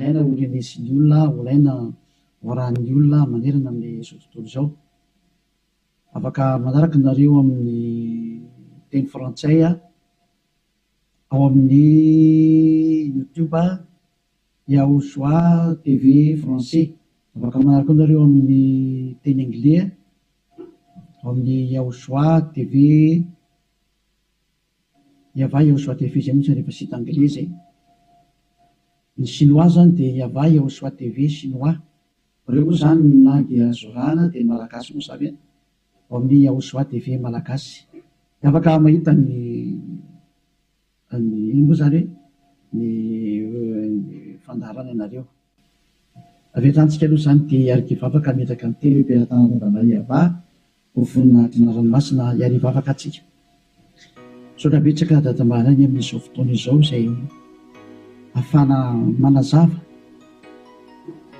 Ilaina ho renesin'ny olona, ho ilaina ho arahin'ny olona manerana amin'izao tontolo izao. Afaka manaraka nareo amin'ny teny frantsay ao amin'ny youtube Yahoshua TV français. Afaka manaraka koa nareo amin'ny teny anglais ao amin'ny Yahoshua TV. Yavah Yahoshua TV izay mihitsy rehefa site anglais izay. Ny chinois zany dia Yavah Yahoshua TV chinois. Ireo moa zany ny langue azo arahana dia ny malagasy moa zany ao amin'ny Yahoshua TV malagasy. Dia afaka mahita ny ny inona moa zany hoe ny fandaharana ianareo. Avy hatrany tsika aloha izany dia hiarikivavaka hametraka ny teny eo am-pelatanana Yavah Ho voninahitry ny ranomasina hiarivavaka antsika. Misaotra betsaka Dada Maraina amin'izao fotoana izao izay ahafahana manazava,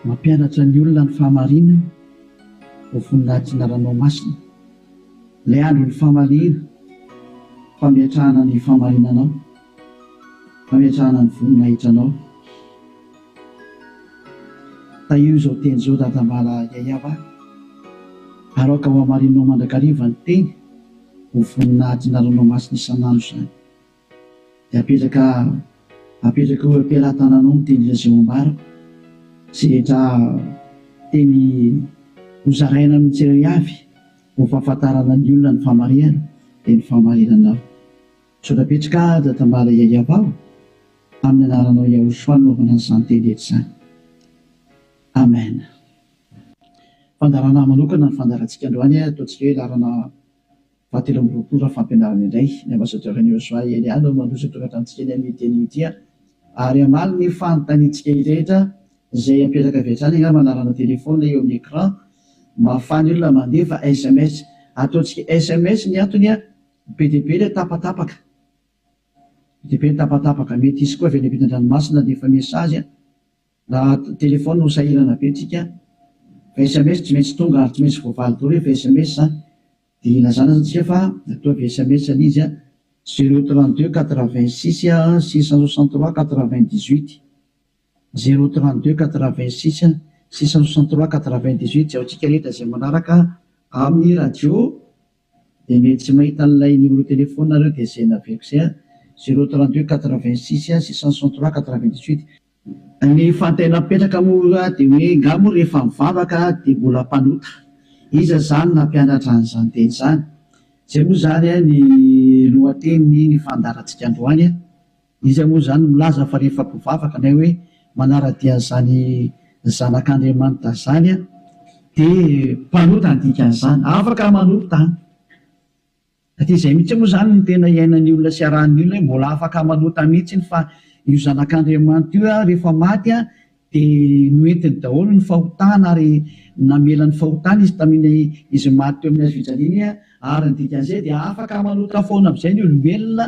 mampianatra ny olona ny fahamarinana. Ho voninahitry ny anaranao masina. Ilay andron'ny famaliana, fametrahana ny fahamarinanao, fametrahana ny voninahitranao. Tahio izao teny izao Dadambala Yayava ary aoka ho hamarinao mandrakariva ny teny ho voninahitry ny anaranao masina isan'andro izany. Dia apetraka apetraka eo am-pelatananao ny teny izay ho ambarako sy rehetra teny ho zaraina amin'ny tsirairay avy ho fahafantarana ny olona ny fahamarihana dia ny fahamarinanao. Misaotra betsaka Dadambala Yayava o! Amin'ny anaranao Yahushua no anaovana an'izany teny rehetra izany. Amen. Fandaharana manokana ny fandaharantsika androany, ataontsika hoe laharana fahatelo amby roapolo raha fampianarana indray. Ny Ambassadeur an'i Yahushua Elia no mandroso ny tokantranontsika eny amin'ity anio ity ary hamaly ny fanontaniantsika rehetra izay apetraka avy hatrany angamba anarana téléphone eo amin'ny écran mba ahafahan'ny olona mandefa sms. Ataontsika sms ny antony, be dia be ilay tapatapaka. Be dia be ny tapatapaka, mety hisy koa avy any ampitan-dranomasina handefa message an, raha téléphone ho sahirana be tsika, fa sms tsy maintsy tonga ary tsy maintsy voavaly daholo rehefa sms an, dia ilazana zany tsika fa ataovy sms ilay izy an, zéro 32 86 663 98, zéro 32 86 663 98, izay ho antsika rehetra izay manaraka amin'ny radio. Dia mety tsy mahita an'ilay numéro téléphone nareo dia izay naveriko izay an, zéro 32 86 663 98. Ny fanontaniana mipetraka moa dia hoe nga moa rehefa mivavaka dia mbola mpanota? Iza izany nampianatra an'izany teny izany? Izay moa izany ny lohatenin'ny ny fandaharantsika androany an. Iza moa izany no milaza fa rehefa mpivavaka na hoe manara-dia an'izany Zanak'Andriamanitra izany dia mpanota ny dikan'izany? Afaka manota an! Satria izay mihitsy moa izany no tena iainan'ny olona sy arahan'ny olona hoe mbola afaka manota mihitsy fa io Zanak'Andriamanitra io rehefa maty dia noentiny daholo ny fahotana ary namela ny fahotana izy tamin'iny izy maty teo amin'ny hazofijaliana iny ary ny dikan'izay dia afaka manota foana amin'izay ny olombelona.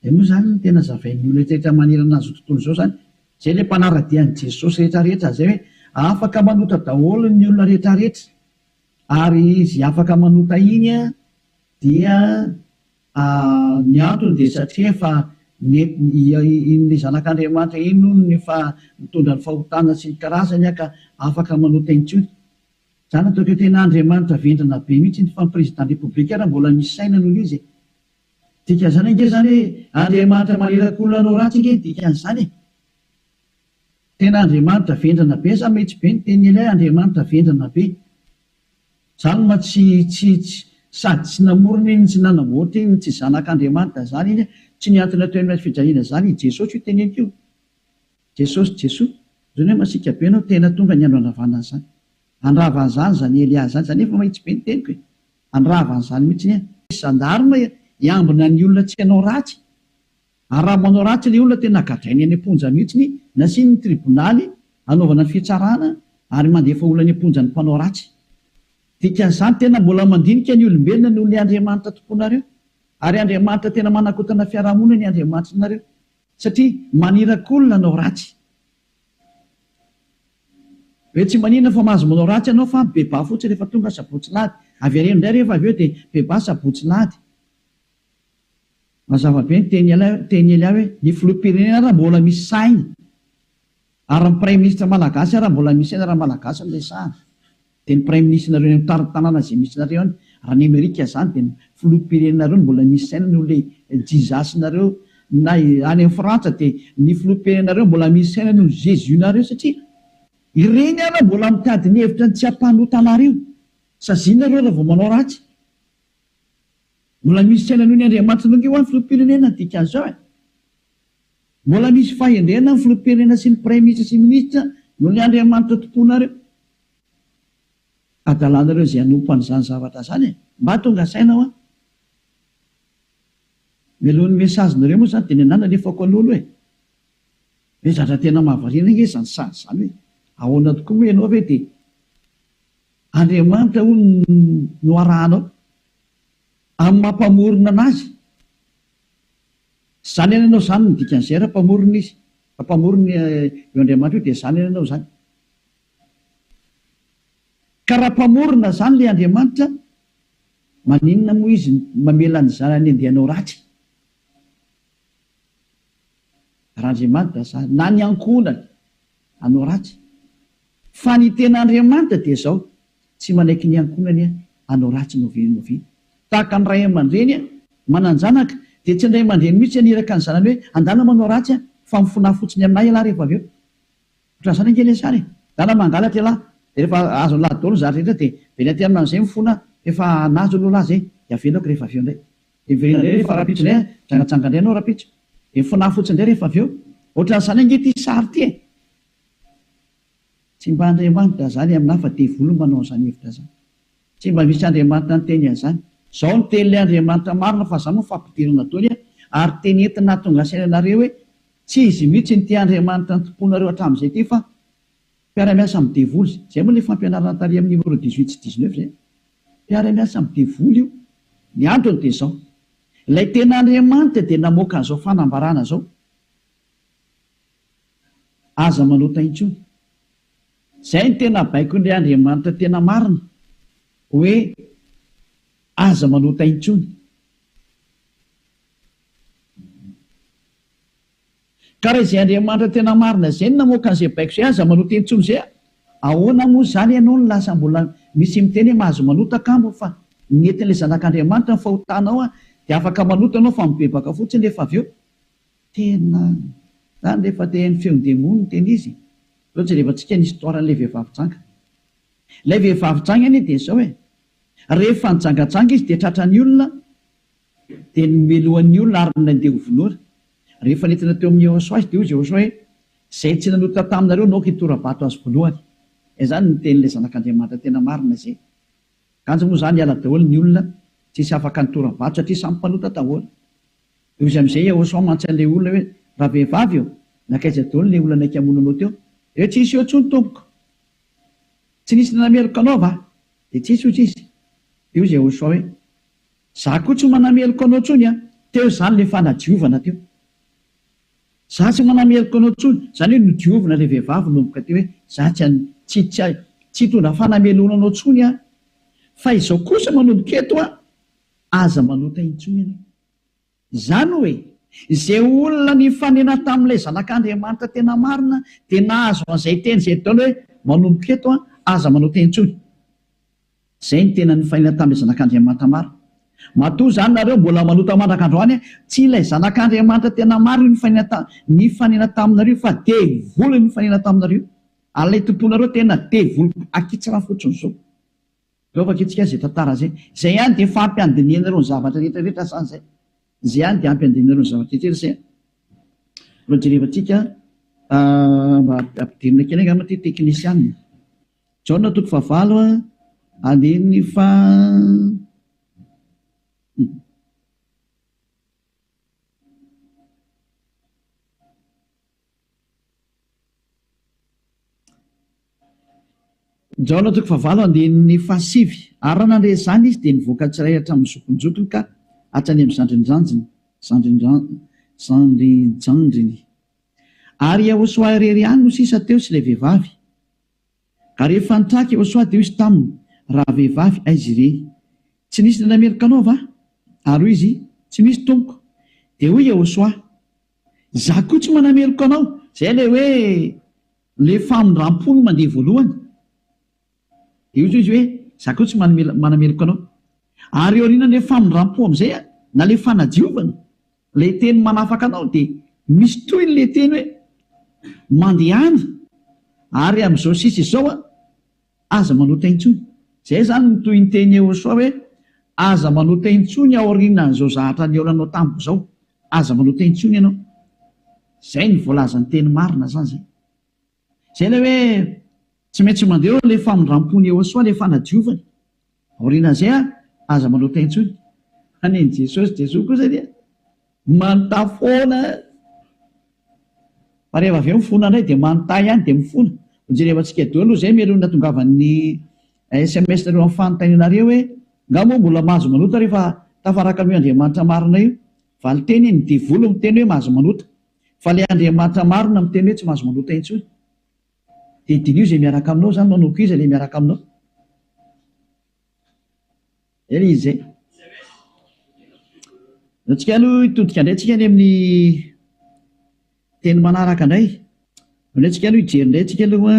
Izay moa izany no tena zavain'ny olona rehetra manerana an'izao tontolo izao izany. Izay ilay mpanara-dia an'i Jesosy rehetra rehetra izay hoe afaka manota daholo ny olona rehetra rehetra. Ary izy afaka manota iny dia ny antony dia satria efa iny zanak'Andriamanitra iny hono efa nitondra ny fahotana sy ny karazany ka afaka manota intsony. Izany ataoko hoe tena Andriamanitra vendrana be mihitsy iny fa ny président république ary mbola misy saina noho izy e. Dikan'izany ange izany hoe Andriamanitra maniraka olona hanao ratsy ange ny dikan'izany e! Tena Andriamanitra vendrana be za mety be ny tenin'i Elia Andriamanitra vendrana be. Zany ma tsy tsy tsy sady tsy namorona iny tsy nanamboatra iny tsy zanak'Andriamanitra zany iny tsy nihantona teo amin'ny hazo fijaliana zany i Jesosy io teneniko io. Jesosy Jesoa. Zany hoe masiaka be anao tena tonga ny andro handravana an'izany. Handrava an'izany izany Elia izany, izany efa mahitsy be ny teniko e! Handrava an'izany mihitsy ny gendarme hiambina ny olona tsy hanao ratsy, ary raha manao ratsy ilay olona tena gadrainy any am-ponja mihitsy nasiany ny tribonaly hanaovana ny fitsarana ary mandefa olona any am-ponja ny mpanao ratsy. Dikan'izany tena mbola mandinika ny olombelona noho ilay Andriamanitra tomponareo, ary Andriamanitra tena manakotana fiarahamonina ny Andriamanitrinareo satria maniraka olona hanao ratsy. Hoe tsy maninona fa mahazo manao ratsy ianao fa mibebaha fotsiny rehefa tonga sabotsy lahady. Avereno indray rehefa avy eo dia mibebaha sabotsy lahady. Mazava be ny tenin'i Elia hoe ny filoham-pirenena ara mbola misy saina. Ary ny praiminisitra malagasy ara mbola misy aina raha malagasy no resahana dia ny praiminisitrinareo any amin'ny tanàna izay misy nareo any, raha ny amerika izany dia ny filoham-pirenenareo no mbola misy saina noho ilay Jesus nareo, na any amin'ny frantsa dia ny filoham-pirenenareo mbola misy saina noho ny Jesus nareo satria ireny ara mbola mitady ny hevitra ny tsy hampanota anareo, saziana nareo raha vao manao ratsy. Mbola misy saina noho ny Andriamanitra ange hoa ny filoham-pirenena ny dikan'izao e! Mbola misy fahendrena ny filoham-pirenena sy ny praiminisitra sy minisitra noho ny Andriamanitra tomponareo. Adalanareo izay hanompo an'izany zavatra izany e! Mba tonga saina hoa! Mialohan'ny message-nareo moa izany dia ny anah nalefako aloha aloha e! Hoe zatra tena mahavariana ange izany sary izany hoe ahoana tokoa moa ianao ve dia Andriamanitra hono no arahanao amin'ny maha mpamorona anazy. Izany anie ianao izany no dikan'izay raha mpamorona izy. Raha mpamorona io Andriamanitra io dia izany anie ianao izany. Ka raha mpamorona izany ilay Andriamanitra, maninona moa izy mamela ny zanany handeha hanao ratsy? Raha Andriamanitra izany, na ny ankohonany hanao ratsy. Fa ny tena Andriamanitra dia izao, tsy manaiky ny ankohonany hanao ratsy n'oviana n'oviana. Tahaka ny ray aman-dreny manan-janaka, dia tsy ny ray aman-dreny mihitsy haniraka ny zanany hoe, andana manao ratsy an, fa mifonaha fotsiny aminà ialahy rehefa avy eo. Ohatran'izany ange ilay sary e! Ndana mangalatra ialahy, dia rehefa azon'lah daholo ny zavatra rehetra dia miverina aty aminy amin'izay mifona efa nahazo aloha lah zay, dia avelako rehefa avy eo indray. Dia miverina indray rehefa rahampitso indray an, mijangajanga indray ianao rahampitso. Dia mifonaha fotsiny indray rehefa avy eo. Ohatran'izany ange ity sary ity e! Tsy mba Andriamanitra zany aminah fa devoly no manao an'izany hevitra zany. Tsy mba misy Andriamanitra niteny an'izany. Zao no tenin'ilay Andriamanitra marina fa zany moa fampidirana daholo an, ary teny entina hahatonga saina anareo hoe tsy izy mihitsy no tia Andriamanitra nitompoanareo hatramin'izay ity fa mpiara-miasa amin'ny devoly. Zay moa ilay fampianarana tary amin'ny numéro 18 sy 19 zay. Mpiara-miasa amin'ny devoly io. Ny antony dia izao. Ilay tena Andriamanitra dia namoaka an'izao fanambarana izao. Aza manota intsony. Izay no tena baikon'ilay Andriamanitra tena marina, hoe aza manota intsony. Ka raha izay Andriamanitra tena marina izay no namoaka an'izay baiko izay, aza manota intsony izay, ahoana moa izany ianao no lasa mbola misy miteny hoe mahazo manota kamo fa nentin'ilay Zanak'Andriamanitra ny fahotanao dia afaka manota ianao fa mibebaka fotsiny rehefa avy eo. Tena zany rehefa te haino feon-demony no tena izy e! Zao jerevantsika ny histoire an'ilay vehivavy janga. Ilay vehivavy janga anie dia izao e! Rehefa nijangajanga izy dia tratran'ny olona dia nomelohan'ny olona ary nandeha ho vonoina. Rehefa nentina teo amin'i Yehosua izy dia hoy izy Yehosua hoe, Izay tsy nanota taminareo no aoka hitora-bato azy voalohany. Izany no tenin'ilay Zanak'Andriamanitra tena marina izay. Kanjo moa izany hiala daholo ny olona tsisy afaka nitora-bato satria samy mpanota daholo. Dia hoy izy amin'izay Yehosua mantsy an'ilay olona hoe, Ravehivavy ô, nankaiza daholo ilay olona naika hamono anao teo? Dia hoe, Tsisy eo intsony, tompoko. Tsy nisy nanameloka anao va? Dia tsisy, hoy izy. Dia hoy Yehosua hoe, Izaho koa tsy manameloka anao intsony an! Teo izany ilay fanadiovana teo. Izaho tsy manameloka anao intsony. Izany hoe nodiovina ilay vehivavy nanomboka teo hoe, Izaho tsy tsy tsy tsy hitondra fanamelohana anao intsony aho. Fa izao kosa manomboka eto an, aza manota intsony ianao. Izany hoe, izay olona nifanena tamin'ilay Zanak'Andriamanitra tena marina dia nahazo an'izay teny izay daholo hoe, manomboka eto an, aza manota intsony. Izay no tena nifanena tamin'ilay Zanak'Andriamanitra marina. Matoa izany nareo mbola manota mandraka androany an, tsy ilay Zanak'Andriamanitra tena marina io nifanena ta, nifanena taminareo io fa devoly io nifanena taminareo io. Ary ilay tomponareo tena devoly akitsirano fotsiny izao. Zao vakitsika zay tantara zay. Zay ihany dia efa ampy handinihanareo ny zavatra rehetra rehetra zany zay. Zay ihany dia ampy handinihanareo ny zavatra rehetra rehetra zay. Mba jerevantsika mba ampidirina kely angamba ty teknisianina. Jaona toko fahavalo andininy faha. Jaona toko fahavalo andininy fahasivy Ary raha nandre izany izy, dia nivoaka tsirairay hatramin'ny zokinjokiny ka hatrany amin'ny zandrinjanjiny, zandrinjandrinjandriny. Ary Iehôsoa irery ihany no sisa teo sy ilay vehivavy. Ka rehefa nitraka Iehôsoa, dia hoy izy taminy, Ravehivavy, aiza ireny? Tsy nisy nanameloka anao va? Ary hoy izy, Tsy misy, Tompoko. Dia hoy Iehôsoa, Izaho koa tsy manameloka anao. Izay ilay hoe. Ilay famindram-po no mandeha voalohany. Dia hoy izy hoe, Za koa tsy manameloka anao. Ary aorianan'ilay famindram-po amin'izay, na ilay fanadiovana, ilay teny manafaka anao, dia misy tohiny ilay teny hoe, Mandehana, ary amin'izao sisa izao, aza manota intsony. Izay izany no tohin'ny teny Yehosua hoe, Aza manota intsony aorianan'izao zahatra nihaonanao tamiko izao. Aza manota intsony ianao. Izay no voalazan'ny teny marina izany izay. Izay ilay hoe tsy maintsy mandeha eo ilay famindram-pon'i Yehosua, ilay fanadiovany. Aorianan'izay aza manota intsony. Fa ny an'i Jesosy, Jesoa kosa dia manontà foana. Fa rehefa avy eo mifona indray dia manontà ihany dia mifona. Hojerevantsika daholo aloha izay mialoha ny nahatongavan'ny sms nareo amin'ny fanontanianareo hoe nga moa mbola mahazo manota rehefa tafaraka amin'io Andriamanitra marina io? Valinteny, ny devoly no miteny hoe mahazo manota. Fa ilay Andriamanitra marina miteny hoe tsy mahazo manota intsony. Dia diniho izay miaraka aminao izany, manomboka iza ilay miaraka aminao? Zay ilay izy zay. Antsika aloha hitodika indray tsika any amin'ny teny manaraka indray. Aleo tsika aloha hijery indray tsika aloha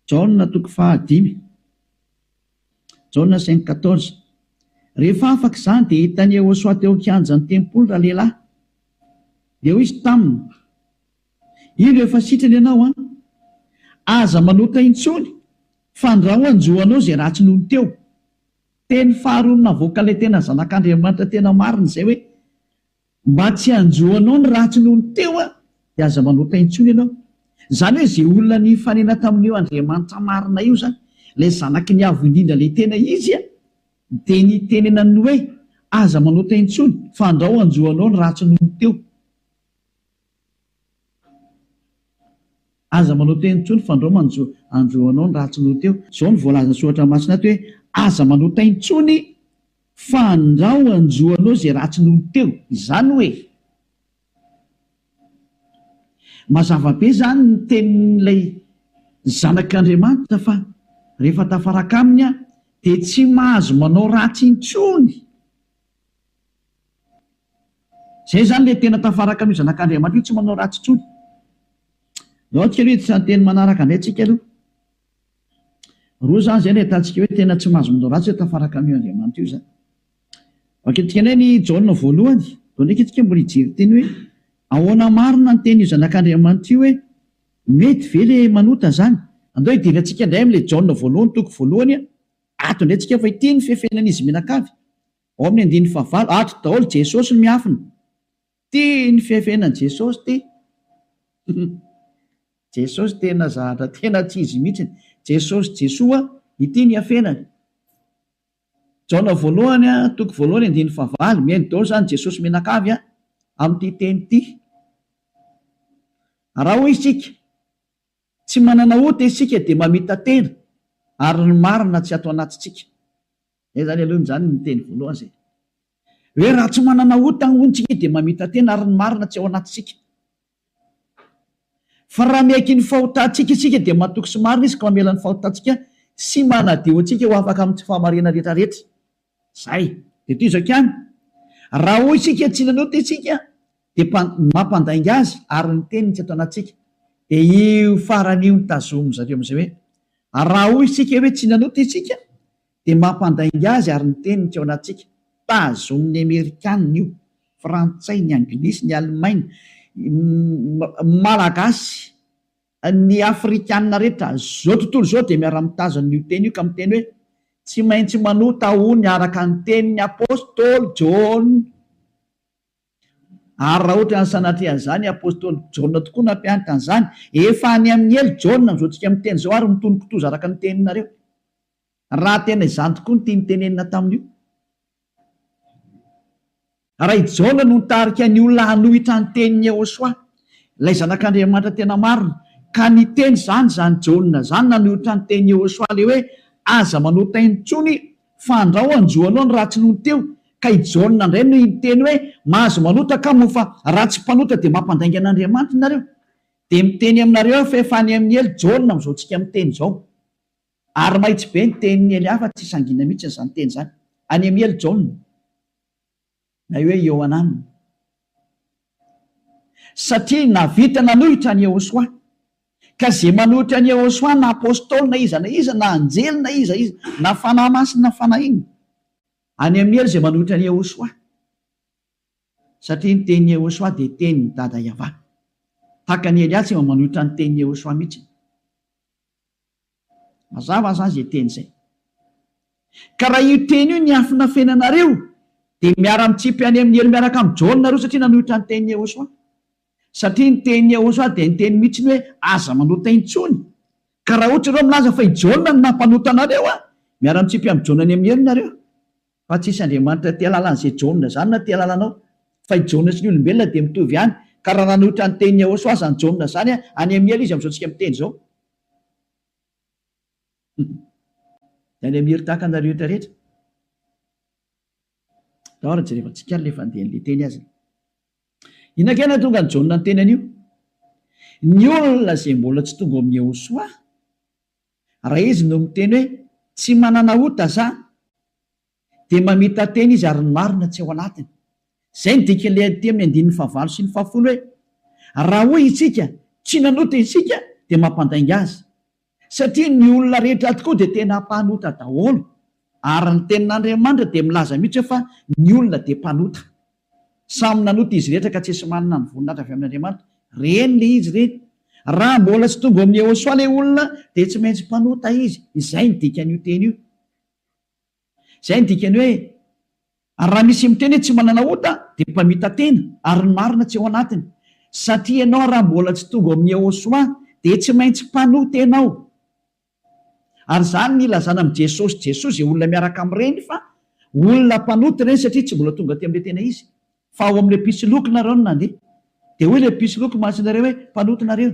Jaona toko fahadimy. Jaona 5:14. Rehefa afaka izany dia hitan'i Yehosua teo an-kianjan'ny tempoly ralehilahy. Dia hoy izy taminy, Indro efa sitrana ianao an! Aza manota intsony, fandrao hanjo anao izay ratsy nony teo. Teny faharoa navoakan'ilay tena Zanak'Andriamanitra tena marina izay hoe, Mba tsy hanjo anao ny ratsy nony teo an, dia aza manota intsony ianao. Izany hoe izay olona nifanena tamin'io Andriamanitra marina io izany, ilay Zanaky ny Avo Indrindra ilay tena Izy an, dia nitenenany hoe, Aza manota intsony, fandrao hanjo anao ny ratsy nony teo. Aza manao teny intsony fandrao manjo andro anao ny ratsy noho teo. Izao no voalazan'ny soratra masina ato hoe aza manota intsony fandrao anjo anao izay ratsy noho teo. Izany hoe mazava be izany ny tenin'ilay zanak'Andriamanitra fa rehefa tafaraka aminy aho dia tsy mahazo manao ratsy intsony. Zay zany le tena tafaraka an'io zanak'Andriamanitra io tsy manao ratsy intsony. Ndao tsika aloha hiditra ny teny manaraka indray tsika aloha. Roa zany zay no ahitantsika hoe tena tsy mahazo manao ratsy hoe tafaraka amin'io Andriamanitra io zany. Vakintsika indray ny Jaona voalohany. Ndao ndraiky tsika mbola hijery teny hoe ahoana marina ny tenin'io zanak'Andriamanitra io hoe mety ve le manota zany. Andao hidirantsika indray amin'ilay Jaona voalohany toko voalohany ato indray tsika fa ity ny fefenan'izy mianakavy. Ao amin'ny andininy fahavalo, ato daholo Jesosy no miafina. Ty ny fiafenan'i Jesosy ty. Jesosy tena zahatra tena tsy izy mihitsy. Jesosy Jesoa, ity ny iafenany. Jaona voalohany toko voalohany andininy fahavalo, mihaino daholo izany Jesosy mianakavy amin'ity teny ity. Raha hoy isika, tsy manana ota isika dia mamita-tena ary ny marina tsy ato anatintsika. Zay zany aloha zany ny teny voalohany zay. Hoe raha tsy manana ota hono tsika dia mamita-tena ary ny marina tsy ao anatintsika. Fa raha miaiky ny fahotantsika isika dia matoky sy marina izy ka mamela ny fahotantsika sy manadio antsika ho afaka amin'ny tsy fahamarinana rehetra rehetra. Zay. Dia toy izao ihany. Raha hoy isika tsy nanota isika dia mampandainga azy ary ny teniny tsy ato anatintsika. Dia io farany io no tazomin-dry zareo amin'izay hoe raha hoy isika hoe tsy nanota isika dia mampandainga azy ary ny teniny tsy ao anatintsika. Tazomin'ny Amerikanina io, Frantsay, ny Anglisy, ny Alemaina, Malagasy, ny Afrikanina rehetra, izao tontolo izao dia miara-mitazona io teny io ka miteny hoe tsy maintsy manota hono araka ny tenin'ny Apostoly Jaona. Ary raha ohatra ny sanatria an'izany, Apostoly Jaona tokoa nampianatra an'izany. Efa any amin'ny helo Jaona amin'izao tsika miteny izao ary mitono kitoza araka ny teninareo. Raha tena izany tokoa no tiany tenenina tamin'io. Raha i Jaona no nitarika ny olona hanohitra ny tenin'i Yehosua, ilay Zanak'Andriamanitra tena marina, ka niteny izany izany Jaona izany nanohitra ny tenin'i Yehosua ilay hoe aza manota intsony Fandrao hanjo anao ny ratsy nony teo, ka i Jaona indray no niteny hoe, Mahazo manota ka moa fa raha tsy mpanota dia mampandainga an'Andriamanitra nareo. Dia miteny aminareo aho fa efa any amin'ny helo Jaona amin'izao tsika miteny izao. Ary mahitsy be ny tenin'i Elia fa tsy sangiana mihitsy izany teny izany. Any amin'ny helo Jaona. Na hoe Iohanana. Satria nahavita nanohitra an'i Yehosua. Ka ze manohitra an'i Yehosua na apostoly na iza na iza na anjely na iza iza na fanahy masina na fanahy inona. Any amin'ny helo ze manohitra an'i Yehosua. Satria ny tenin'i Yehosua dia tenin'i Dada Yavah. Tahaka an'i Elia tsy mba manohitra ny tenin'i Yehosua mihitsy. Mazava zany zay teny zay. Ka raha io teny io niafinafenanareo dia miara-mitsipy any amin'ny helo miaraka amin'i Jaona nareo satria nanohitra ny tenin'i Yehosua. Satria ny tenin'i Yehosua dia niteny mihitsy ny hoe aza manota intsony. Ka raha ohatra ireo milaza fa i Jaona no nampanota anareo an, miara-mitsipy amin'i Jaona any amin'ny helo nareo. Fa tsisy Andriamanitra te halala an'izay Jaona izany na te halala anao. Fa i Jaona sy ny olombelona dia mitovy ihany. Ka raha nanohitra ny tenin'i Yehosua izany Jaona izany an, any amin'ny helo izy amin'izao tsika miteny izao. Dia any amin'ny helo tahaka anareo rehetra rehetra. Ndao ary jerevantsika ary ilay fandehan'ilay teny aza. Inona kay nahatonga an'i Jaona niteny an'io? Ny olona izay mbola tsy tonga ao amin'i Yehosua, raha izy no miteny hoe tsy manana ota za, dia mamita-tena izy ary ny marina tsy ao anatiny. Izay no dikan'ilay aty amin'ny andininy fahavalo sy ny fahafolo hoe, Raha hoy isika, tsy nanota isika, dia mampandainga azy. Satria ny olona rehetra tokoa dia tena mpanota daholo, ary ny tenin'Andriamanitra dia milaza mihitsy hoe fa ny olona dia mpanota. Samy nanota izy rehetra ka tsisy manana ny voninahitra avy amin'Andriamanitra. Reny ilay izy ireny. Raha mbola tsy tonga ao amin'i Yehosua ilay olona dia tsy maintsy mpanota izy. Izay no dikan'io teny io. Izay no dikany hoe, Ary raha misy miteny hoe tsy manana ota dia mpamita-tena ary ny marina tsy ao anatiny. Satria ianao raha mbola tsy tonga ao amin'i Yehosua dia tsy maintsy mpanota ianao. Ary izany no ilazana amin'i Jesosy Jesoa izay olona miaraka amin'ireny fa olona mpanota ireny satria tsy mbola tonga aty amin'ilay tena izy. Fa ao amin'ilay mpisoloky nareo no nandeha. Dia hoy ilay mpisoloky mantsy nareo hoe mpanota nareo.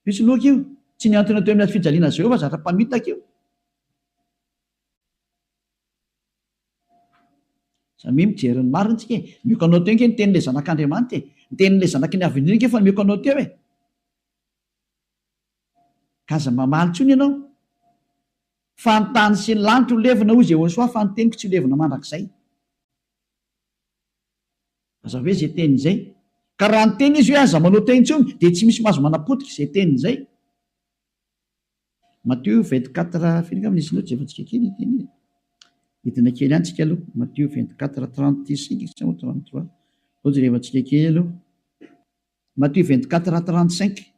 Mpisoloky io. Tsy nihantona teo amin'ny hazo fijaliana azy ireo fa zatra mpamitaka io. Samia mijery ny marina tsika e! Omeko anao teo ange ny tenin'ilay zanak'Andriamanitra e! Ny tenin'ilay zanaky ny Avo Indrindra ange efa nomeko anao teo e! Ka aza mamaly intsony ianao. Fa ny tany sy ny lanitra ho levona hoy Jehosoa fa ny teniko tsy ho levona mandrakizay. Aza ve izay teniny izay? Ka raha niteny izy hoe aza manao teny intsony dia tsy misy mahazo manapotika izay teniny izay. Matio 24 firy angamba nisy loatra jerevantsika kely ity anie. Hidina kely ihany tsika aloha. Matio 24 35 sa 33. Zao jerevantsika kely aloha. Matio 24 35.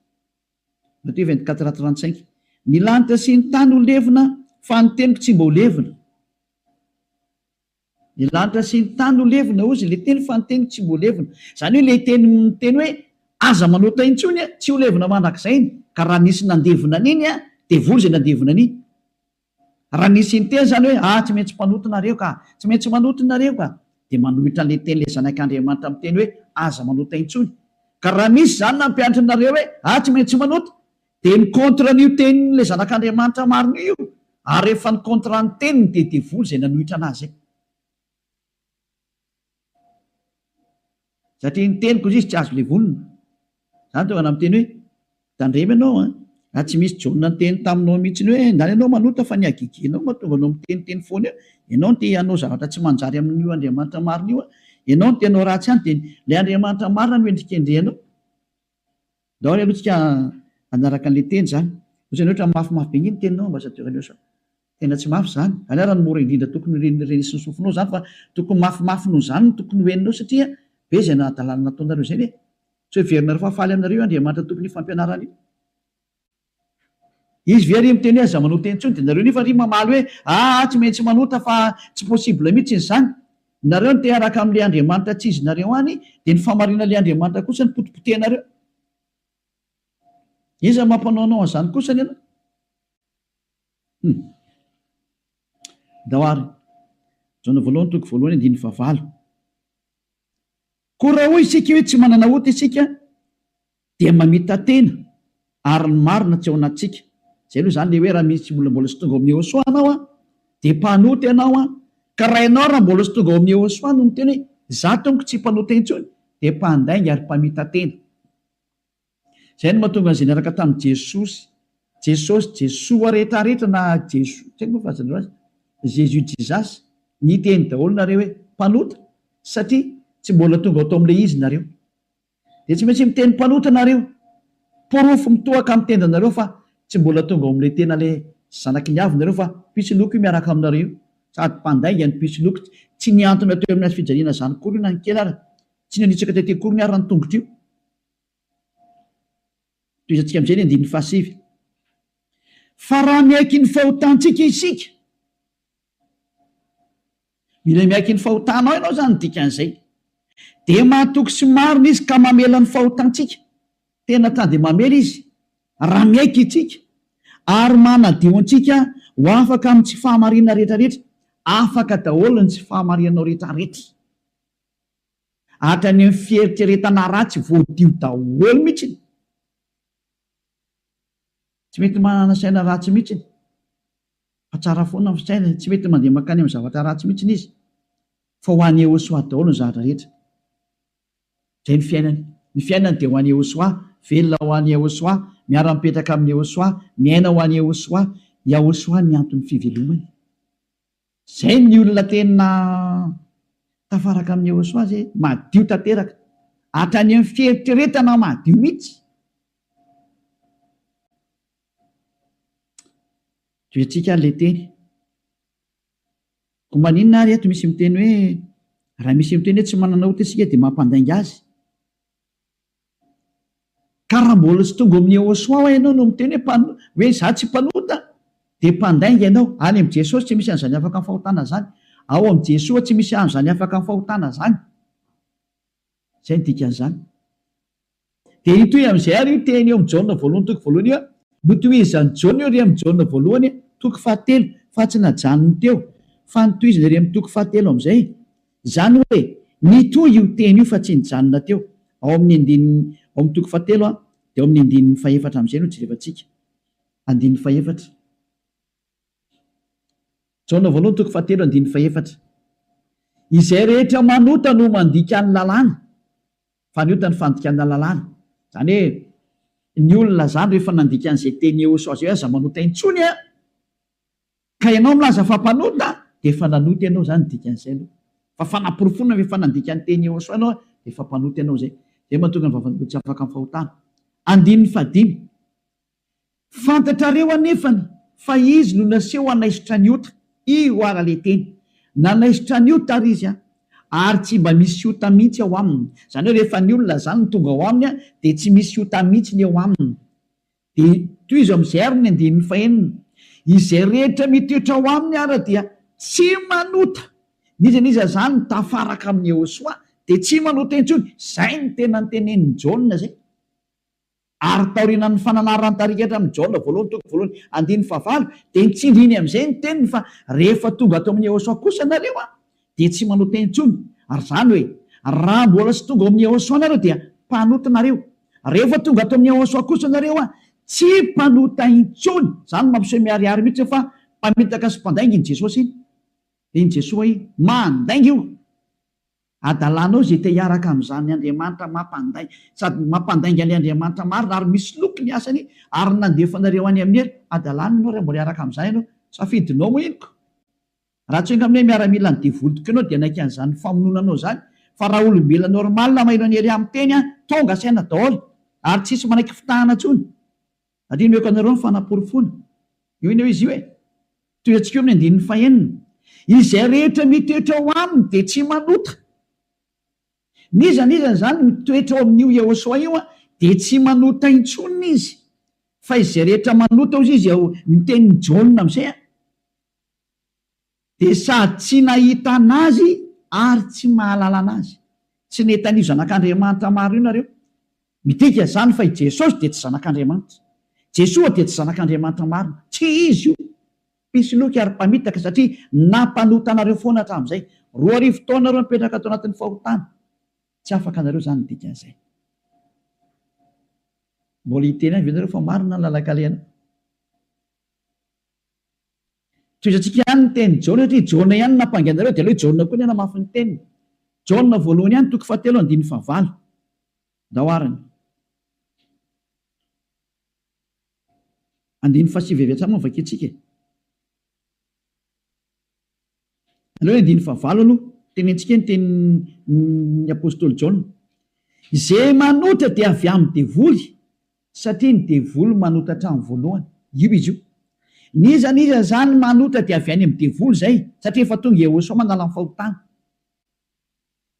Matio 24 35. Ny lanitra sy ny tany ho levona fa ny teniko tsy mba ho levona. Ny lanitra sy ny tany ho levona hozy ilay teny fa ny teny tsy mbo levona. Izany hoe ilay teny miteny hoe aza manota intsony tsy ho levona mandrakizay iny. Ka raha nisy nandevona an'iny an, devoly izay nandevona an'iny. Raha nisy niteny izany hoe ah tsy maintsy mpanota nareo ka, tsy maintsy manota nareo ka, dia manohitra an'ilay teny ilay zanak'Andriamanitra miteny hoe aza manota intsony. Ka raha misy izany nampianatra anareo hoe ah tsy maintsy manota, Dia ni-contre an'io tenin'ilay zanak'Andriamanitra marina io io, ary rehefa ni-contre ny teniny dia devoly izay nanohitra an'azy izay. Satria ny teniko izy tsy azo levonina. Izany tonga namiteny hoe, tandremo ianao an, raha tsy misy Jaona niteny taminao mihitsy hoe ndany ianao manota fa ny hagegenao mahatonga anao miteniteny foana eo, ianao no te hanao zavatra tsy manjary amin'io Andriamanitra marina io an, ianao no te hanao ratsy any dia ilay Andriamanitra marina no endrikendrehanao. Ndao ary aloha tsika hanaraka an'ilay teny izany. Ohatrany ohatra mafimafy be nge ny teninao ambassadeur Léo Tena tsy mafy izany. Izany ary no mora indrindra tokony ho renesin'ny sofinao izany fa tokony mafimafy noho izany no tokony ho henonao satria be izay hadalana nataonareo izay ve? Tsy heverinareo fa faly aminareo io Andriamanitra tompon'io fampianarana io? Izy ve ary miteny hoe aza manota intsony dia nareo nefa ary mamaly hoe aa tsy maintsy manota fa tsy possible mihitsy izany. Nareo no te hiaraka amin'ilay Andriamanitra tsy izy nareo any dia ny fahamarinan'ilay Andriamanitra kosa no potipotehinareo. Iza mampanaonao an'izany kosany ianao? Hum. Ndao ary. Jaona voalohany toko voalohany andininy fahavalo. Koa raha hoy isika hoe tsy manana ota isika dia mamita-tena ary ny marina tsy ao anatintsika. Izay aloha izany ilay hoe raha misy olona mbola tsy tonga ao amin'i Yehosua anao an, dia mpanota ianao an, ka raha ianao raha mbola tsy tonga ao amin'i Yehosua no miteny hoe izaho tompoko tsy mpanota intsony dia mpandainga ary mpamita-tena. Izay no mahatonga an'izay niaraka tamin'i Jesosy, Jesosy, Jesoa rehetra rehetra na Jeso, tsy haiko moa fahazanareo azy, Jésus Jesus, niteny daholo nareo hoe mpanota satria tsy mbola tonga ao tao amin'ilay izy nareo. Dia tsy maintsy miteny mpanota nareo. Porofo mitohaka amin'ny tendanareo fa tsy mbola tonga ao amin'ilay tena ilay zanaky ny avo nareo fa mpisoloky io miaraka aminareo io. Sady mpandainga ny mpisoloky. Tsy nihantona teo amin'ny hazofijaliana izany akory io na ny kely ara. Tsy nanitsaka tety akory ny ara ny tongotra io. Tohizantsika amin'izay ny andininy fahasivy. Fa raha miaiky ny fahotantsika isika, Mila miaiky ny fahotanao ianao izany ny dikan'izay. Dia mahatoky sy marina Izy ka mamela ny fahotantsika. Tena ta dia mamela Izy raha miaiky isika ary manadio antsika ho afaka amin'ny tsy fahamarinana rehetra rehetra. Afaka daholo ny tsy fahamarinanao rehetra rehetra. Hatrany amin'ny fieritreretana ratsy voadio daholo mihitsy. Tsy mety manana saina ratsy mihitsy. Fa tsara foana ny fisainany, tsy mety mandeha mankany amin'ny zavatra ratsy mihitsy izy, fa ho an'i Yehosua daholo ny zavatra rehetra. Izay ny fiainany. Ny fiainany dia ho an'i Yehosua, velona ho an'i Yehosua, miara-mipetraka amin'i Yehosua, miaina ho an'i Yehosua. Yahosua ny anton'ny fivelomany. Izay ny olona tena tafaraka amin'i Yehosua izay, madio tanteraka. Hatrany amin'ny fieritreretana madio mihitsy. Tohizantsika ary ilay teny. Koa maninona ary eto misy miteny hoe raha misy miteny hoe tsy manana ota isika dia mampandainga azy? Ka raha mbola tsy tonga ao amin'ny Yehosua hoa ianao no miteny hoe mpano hoe izaho tsy mpanota dia mpandainga ianao. Any amin'i Jesosy tsy misy an'izany afaka amin'ny fahotana izany. Ao amin'i Jesoa tsy misy an'izany afaka amin'ny fahotana izany. Izay ny dikan'izany. Dia hitohy amin'izay àry io teny eo amin'i Jaona voalohany toko voalohany io. Notohizan'i Jaona io ery amin'i Jaona voalohany toko fahatelo, fa tsy najanony teo, fa notohizany ery amin'ny toko fahatelo amin'izay. Izany hoe, nitohy io teny io fa tsy nijanona teo. Ao amin'ny andininy, ao amin'ny toko fahatelo, dia ao amin'ny andininy fahefatra amin'izay no jerevantsika. Andininy fahefatra. Jaona voalohany toko fahatelo andininy fahefatra. Izay rehetra manota no mandika ny lalàna. Fa ny ota ny fandikana lalàna. Izany hoe ny olona izany rehefa nandika an'izay teny Yehosua izay hoe aza manota intsony an! Ka ianao milaza fa mpanota dia efa nanota ianao izany ny dikan'izay aloha. Fa fanaporofoana fa efa nandika ny teny Yehosua ianao dia efa mpanota ianao izay. Izay mahatonga ny vavan'olona tsy afaka amin'ny fahotana. Andininy fahadimy. Fantatrareo anefany fa Izy no naseho hanaisotra ny ota. Io ara le teny. Nanaisotra ny ota ary Izy an! Ary tsy mba misy ota mihitsy ao aminy. Izany hoe rehefa ny olona izany no tonga ao aminy an, dia tsy misy ota mihitsy ny eo aminy. Dia tohizo amin'izay ary ny andininy fahenina. Izay rehetra mitoetra ao aminy ara dia tsy manota. N'iza n'iza izany mitafaraka amin'i Yehosua dia tsy manota intsony. Izay no tena notenenin'i Jaona izay. Ary taorianan'ny fananaran'ny tarigetra amin'i Jaona voalohany toko voalohany andininy fahavalo dia nitsindriny amin'izay ny teniny fa rehefa tonga ato amin'i Yehosua kosa nareo an dia tsy manota intsony ary izany hoe raha mbola tsy tonga ao amin'i Yehosua nareo dia mpanota nareo rehefa tonga ato amin'i Yehosua kosa nareo an tsy mpanota intsony izany mampiseho miharihary mihitsy fa mpamitaka sy mpandainga iny Jesosy iny iny Jesoa iny mandainga io Adalanao izay te hiaraka amin'izany Andriamanitra mampandainga sady mampandainga ilay Andriamanitra marina ary misoloky ny asany ary nandefa anareo any amin'ny helo. Adalana ianao raha mbola hiaraka amin'izany ianao. Safidinao moa iny ko. Raha tsy enga aminay miaramilan'ny devoly tokoa ianao dia hanaiky an'izany famonoana anao izany fa raha olombelona normal maheno an'i Elia miteny an, tonga saina daholo ary tsisy manaiky fitahana intsony. Ary omeko anareo ny fanaporofoana. Io anie izy io e! Tohiantsika eo amin'ny andininy fahenina. Izay rehetra mitoetra ao aminy dia tsy manota. N'iza n'iza izany mitoetra ao amin'io Yehosua io dia tsy manota intsony izy. Fa izay rehetra manota hozy izy ao ny tenin'i Jaona amin'izay Dia sady tsy nahita an'Azy ary tsy mahalala an'Azy. Tsy nahita an'io Zanak'Andriamanitra maro io nareo. Midika izany fa i Jesosy dia tsy Zanak'Andriamanitra. Jesoa dia tsy Zanak'Andriamanitra marina. Tsy Izy io. Mpisoloky ary mpamitaka satria nampanota anareo foana hatramin'izay. 2000 taona nareo nipetraka tao anatin'ny fahotana. Tsy afaka anareo izany ny dikan'izay. Mbola hiteny ihany ve nareo fa marina ny lalan-kalehanao? Tohizantsika ihany ny tenin'i Jaona satria Jaona ihany no nampangy anareo dia aleo i Jaona koa ny hanamafy ny teniny. Jaona voalohany ihany toko fahatelo andininy fahavalo. Ndao arany. Andininy fahasivy avy hatrany moa no vakintsika e. Aleo ny andininy fahavalo aloha. Tenentsika ny tenin'ny apostoly Jaona. Izay manota dia avy amin'ny devoly. Satria ny devoly manota hatramin'ny voalohany. Io izy io. N'iza n'iza izany manota dia avy any amin'ny devoly izay, satria efa tonga Yehosua manala ny fahotana.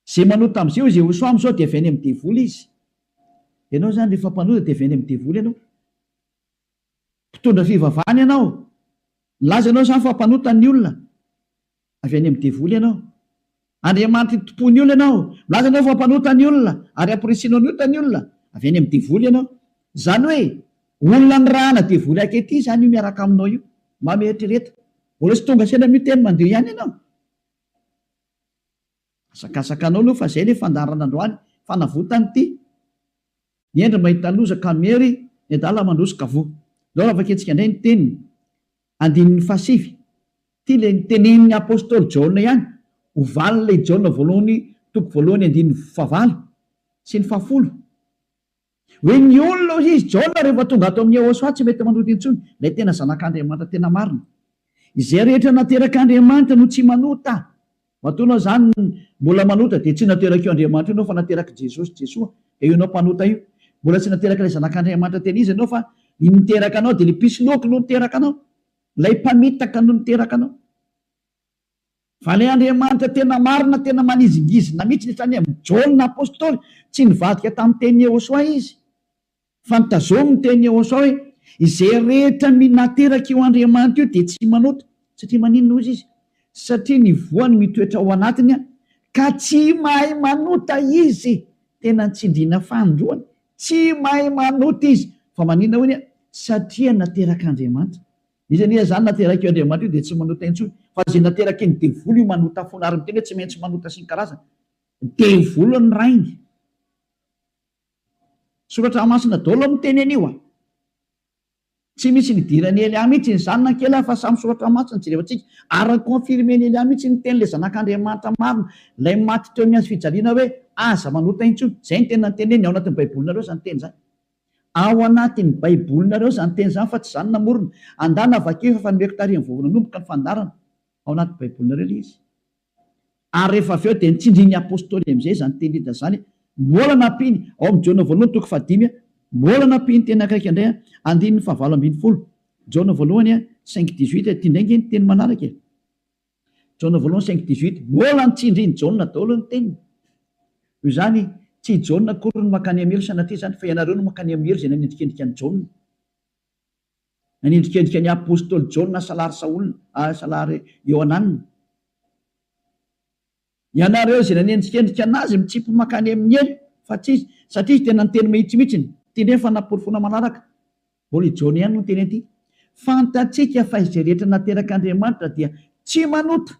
Izay manota amin'izay hoy Yehosua amin'izao dia avy any amin'ny devoly izy. Ianao izany rehefa mpanota dia avy any amin'ny devoly ianao. Mpitondra fivavahana ianao. Milaza ianao izany fa mpanota ny olona. Avy any amin'ny devoly ianao. Andriamanitry ny tompon'ny olona ianao. Milaza ianao fa mpanota ny olona ary amporisihinao ny ota ny olona. Avy any amin'ny devoly ianao. Izany hoe olona nirahana devoly ankehitriny izany io miaraka aminao io. Mba mieritrereta. Mbola tsy tonga saina amin'io teny mandeha ihany ianao. Asakasaka anao aloha fa izay ilay fandaharana androany. Fanavotana ity. Ny hendry mahita loza ka miery, ny adala mandroso ka voa. Ndao raha vakintsika indray ny teniny. Andininy fahasivy. Ity ilay notenenin'ny apostoly Jaona ihany, ho valin'ilay Jaona voalohany toko voalohany andininy fahavalo sy ny fahafolo. Hoe ny olona hoy izy, Jaona rehefa tonga ato amin'i Yehosua tsy mety manota intsony, ilay tena zanak'Andriamanitra tena marina. Izay rehetra naterak'Andriamanitra no tsy manota. Matoa ianao izany mbola manota dia tsy naterak'io Andriamanitra io ianao fa naterak'i Jesosy, Jesoa, dia io ianao mpanota io. Mbola tsy naterak'ilay Zanak'Andriamanitra tena izy ianao fa ny niteraka anao dia ilay mpisoloky no niteraka anao. Ilay mpamitaka no niteraka anao. Fa ilay Andriamanitra tena marina, tena manizingizina mihitsy hatrany amin'i Jaona Apostoly, tsy nivadika tamin'ny tenin'i Yehosua izy. Fa notazominy ny tenin'i Yehosua hoe, Izay rehetra nateraka io Andriamanitra io dia tsy manota. Satria maninona hozy izy? Satria ny voany mitoetra ao anatiny ka tsy mahay manota izy. Tena nitsindriana fanindroany. Tsy mahay manota izy. Fa maninona hoy ny? Satria naterak'Andriamanitra. Iza anie izany naterak'io Andriamanitra io dia tsy manota intsony. Fa izay nateraky ny devoly io manota foana ary miteny hoe tsy maintsy manota sy ny karazany. Devoly ny rainy. Soratra masina daholo miteny an'io a! Tsy misy nidiran'i Elia mihitsy izany na kely fa samy soratra masina jerevantsika ary ni-confirmer-n'i Elia mihitsy ny tenin'ilay zanak'Andriamanitra marina ilay maty teo amin'ny hazo fijaliana hoe aza manota intsony. Izay no tena noteneniny ao anatin'ny baibolinareo izany teny izany. Ao anatin'ny baibolinareo izany teny izany fa tsy izaho no namorona. Andana vakio efa nomeko tarihin'ny vao nanomboka ny fandaharana. Ao anaty baibolinareo ilay izy. Ary rehefa avy eo dia nitsindrin'ny Apostoly amin'izay izany teny rehetra izany, mbola nampiany, ao amin'ny Jaona voalohany toko fahadimy, mbola nampiany teny akaiky indray, andininy fahavalo ambinifolo, Jaona voalohany cinq dix-huit, ity indray ange ny teny manaraka e, Jaona voalohany cinq dix-huit, mbola nitsindrin'i Jaona daholo ny teniny. Noho izany, tsy i Jaona akory no mankany amin'ny helo sanatria izany, fa ianareo no mankany amin'ny helo izay nanendrikendrika an'i Jaona. Nanendrikendrika ny apostoly Jaona salary Saola, salary Iohanana. Ianareo izay nanendrikendrika anazy mitsipy mankany amin'ny helo fa tsy izy, satria izy tena niteny mahitsy mihitsiny. Ity indray ny fanaporofoana manaraka. Mbola i Jaona ihany no niteny an'ity. Fantatsika fa izay rehetra naterak'Andriamanitra dia tsy manota.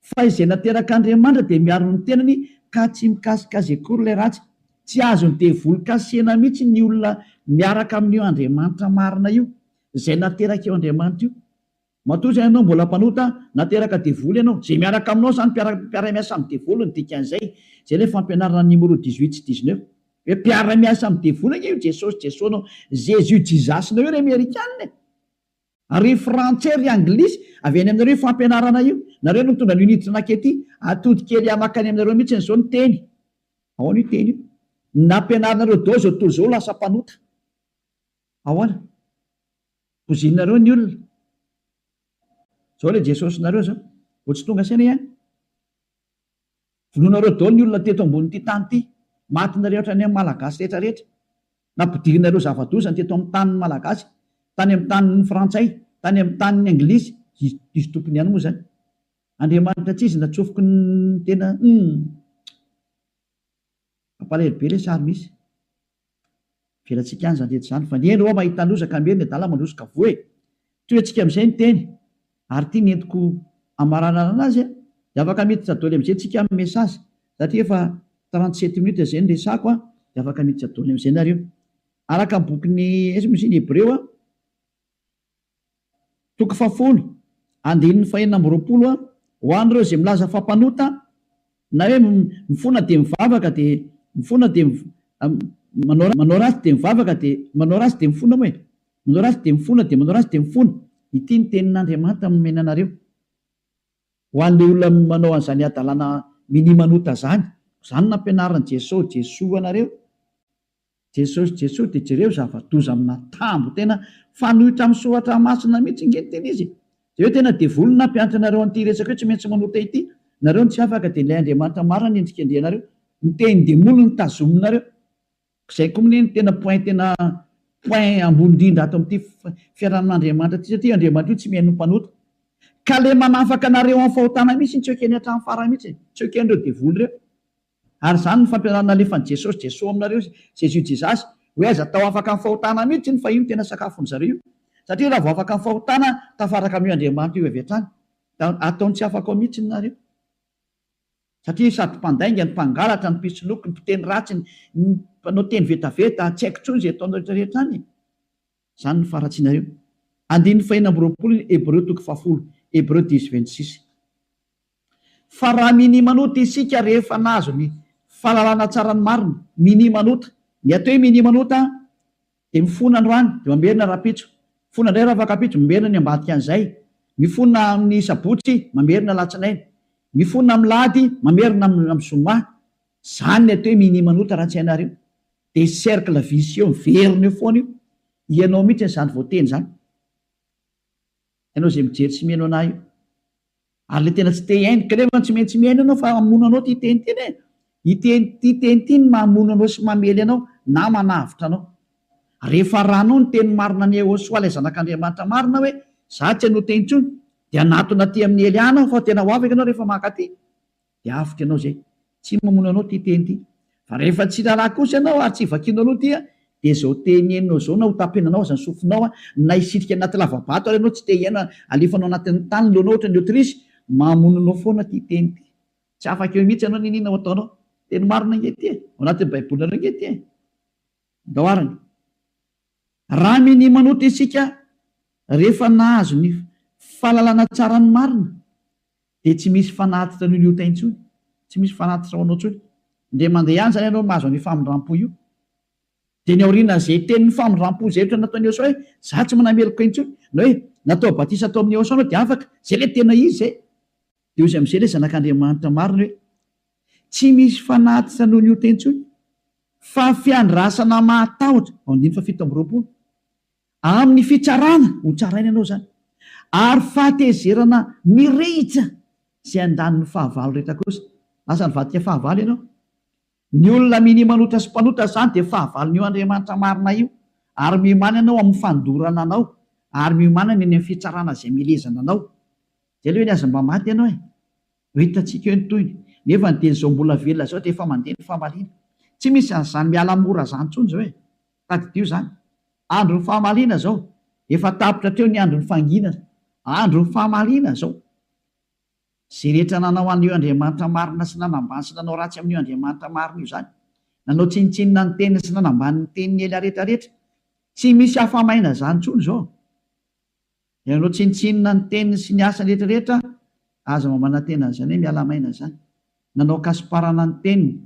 Fa izay naterak'Andriamanitra dia miaro ny tenany ka tsy mikasika azy akory ilay ratsy. Tsy azon'ny devoly kasihina mihitsy ny olona miaraka amin'io Andriamanitra marina io, izay naterak'io Andriamanitra io. Matoa izany ianao mbola mpanota, nateraka devoly ianao. Izay miaraka aminao izany mpiara-miasa amin'ny devoly ny dikan'izay. Izay ilay fampianarana numéro dix-huit sy dix-neuf. Hoe mpiara-miasa amin'ny devoly ange io Jesosy Jesoa-nao, Jésus Jesus-nao io ry Amerikana e! Ry frantsay ry anglisy, avy any aminareo io fampianarana io. Nareo no mitondra an'io niditra nankety. Atody kely makany aminareo mihitsy izao ny teny. Ahoana io teny io? Nampianarinareo daholo izao tontolo izao ho lasa mpanota. Ahoana? Pozinareo ny olona. Izao ilay Jesosinareo izao. Vao tsy tonga saina ihany. Vonoinareo daholo ny olona teto ambonin'ity tany ity. Matinareo hatrany amin'ny Malagasy rehetra rehetra. Nampidirinareo zava-doza ny teto amin'ny tanin'ny Malagasy, tany amin'ny tanin'ny Frantsay, tany amin'ny tanin'ny Anglisy, izy izy tompony ihany moa izany. Andriamanitra tsy izy natsofoky ny tena humm. Mampalahelo be ilay sary misy. Avelantsika any izany rehetra izany fa ny hendry hoa mahita loza ka miery ny adala mandroso ka voa e! Tohiantsika amin'izay ny teny ary ity ny entiko hamaranana anazy a! Dia afaka miditra doly amin'izay tsika amin'ny message satria efa 37 minutes izay ny resako a! Dia afaka miditra doly amin'izay nareo. Araka ny bokin'ny aiza moa izy iny Hebreo a! Toko fahafolo, andininy fahenina amby 20 a, Ho an'ireo izay milaza fa mpanota, na hoe mifona dia mivavaka dia mifona dia manao manao ratsy dia mivavaka dia manao ratsy dia mifona moa e! Manao ratsy dia mifona dia manao ratsy dia mifona. Ity ny tenin'Andriamanitra nomena anareo. Ho an'ilay olona manao an'izany hadalana minia manota izany, izany no nampianarin'i Jesoa, Jesoa anareo. Jesosy Jesoa dia jereo zava-doza amin'atambo tena fanohitra amin'ny soratra masina mihitsy nge ny tena izy e! Jereo tena devoly no nampianatra anareo an'ity resaka hoe tsy maintsy manota ity, nareo no tsy afaka dia ilay Andriamanitra marina no endrikendrehanareo, ny tenin-demoly no tazominareo. Izay koa anie no tena point tena point ambony indrindra ato amin'ity fiarahamon'Andriamanitra ity satria Andriamanitra io tsy mihaino ny mpanota. Ka le manafaka anareo amin'ny fahotana mihitsy no tsy ekeny hatramin'ny farany mihitsy e! Tsy eken'ireo devoly ireo. Ary izany no fampianarana alefan'i Jesosy, Jesoa aminareo, Jésus Jesus, hoe aza atao afaka amin'ny fahotana mihitsy iny fa io no tena sakafon'ny zareo io. Satria raha vao afaka amin'ny fahotana, tafaraka amin'io Andriamanitra io avy hatrany. Da ataony tsy afaka ao mihitsy nareo. Satria sady mpandainga, ny mpangalatra, ny mpisoloky, ny mpiteny ratsy, ny mpanao teny vetaveta, tsy haiko intsony izay ataonareo rehetra rehetra any e. Izany no faharatsianareo. Andininy fahenina amby 20 Hebreo toko fahafolo, Hébreux dix 26. Fa raha minia manota isika rehefa nahazo ny fahalalana tsara ny marina, minia manota. Ny atao hoe minia manota dia mifona androany dia mamerina rahampitso, mifona indray rahafakampitso, mamerina ny ambadika an'izay, mifona amin'ny sabotsy, mamerina alatsinainy, mifona amin'ny lahady, mamerina amin'ny zoma. Izany ny atao hoe minia manota raha tsy hainareo. Dia cercle vicieux miverina eo foana io. Ianao mihitsy izany voateny izany. Ianao izay mijery sy mihaino an'ahy io. Ary le tena tsy te hihaino, kanefa tsy maintsy mihaino ianao fa hamono anao ity teny ity anie. Ity ity teny ity no mamono anao sy mamely anao na manavotra anao. Rehefa arahanao ny teny marina an'i Yehosua ilay zanak'Andriamanitra marina hoe za tsy hanota intsony dia hanatona aty amin'i Eliana aho fa tena ho afaka ianao rehefa mankaty. Dia avotra ianao izay. Tsy mamono anao ity teny ity. Fa rehefa tsy raharaha kosa ianao ary tsy vakianao aloha ity dia izao teny henonao izao na ho tapenanao aza ny sofinao na hisitrika anaty lava-bato ary ianao tsy te hihaino alefanao anatin'ny tany ny lohanao ohatran'ny autruche, mamono anao foana ity teny ity. Tsy afaka eo mihitsy ianao n'inona ho ataonao. Teny marina ange ity e. Ao anatin'ny baibolinareo ange ity e. Ndao arany. Raha minia manota isika rehefa nahazo ny fahalalana tsara ny marina dia tsy misy fanatitra noho ny ota intsony, tsy misy fanatitra ho anao intsony. Indray mandeha ihany izany ianao mahazo an'io famindrampo io. Dia ny aorianan'izay tenin'ny famindrampo izay ohatra nataon'i Yehosua hoe, za tsy manameloka intsony, na hoe natao batisa tao amin'i Yehosua anao dia afaka, izay ilay tena izy izay. Dia hoy izy amin'izay ilay zanak'Andriamanitra marina hoe, tsy misy fanatitra noho ny ota intsony, fa fiandrasana mahatahotra, ao andininy fahafito amby 20. Amin'ny fitsarana, ho tsaraina ianao izany, ary fahatezerana mirehitra izay handany ny fahavalo rehetra kosa. Lasa nivadika fahavalo ianao. Ny olona minia manota sy mpanota izany dia fahavalon'io Andriamanitra marina io, ary miomàna ianao amin'ny fandorana anao, ary miomàna ny any amin'ny fitsarana izay milezana anao. Izay aloha eny aza mba maty ianao e! Ho hitantsika eo ny tohiny. Nefa ny dia izao mbola velona izao dia efa mandeha ny famaliana. Tsy misy an'izany miala mora izany intsony izao e! Tadidio izany. Andron'ny fahamaliana izao. Efa tapitra hatreo ny andron'ny fanginana. Andron'ny fahamaliana izao. Izay rehetra nanao an'io Andriamanitra marina sy nanambany sy nanao ratsy amin'io Andriamanitra marina io izany. Nanao tsinontsinona ny teniny sy nanambany ny tenin'i Elia rehetra rehetra. Tsy misy afa-maina izany intsony izao. Ianareo tsinontsinona ny teniny sy ny asany rehetra rehetra, aza mba manantena an'izany hoe miala maina izany. Nanao ankasomparana ny teniny.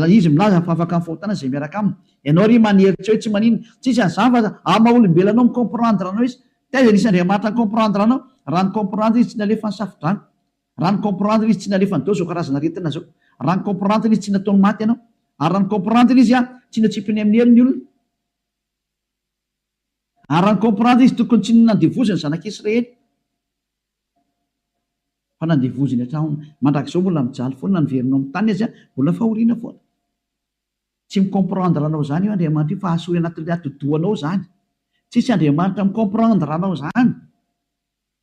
Izy milaza fa afaka amin'ny fahotana izay miaraka aminy. Ianao ry manery tsy hoe tsy maninona. Tsisy an'izany fa amin'ny maha olombelona anao mi-comprendre anao izy. Taiza nisy Andriamanitra ni-comprendre anao? Raha ni-comprendre izy tsy nalefa ny safo-drano. Raha ni-comprendre izy tsy nalefany daholo izao karazana aretina izao. Raha ni-comprendre izy tsy nataony maty ianao. Ary raha ni-comprendre izy tsy natsipiny amin'ny helo ny olona. Ary raha ni-comprendre izy tokony tsy nandevoziny ny zanak'Israely fa nandevoziny hatramin'ny mandrakizao mbola mijaly foana na niverina ao amin'ny tany aza mbola fahoriana foana. Tsy mi-comprendre anao izany io Andriamanitra io fa asory anatin'ilay atidohanao izany. Tsisy Andriamanitra mi-comprendre anao izany.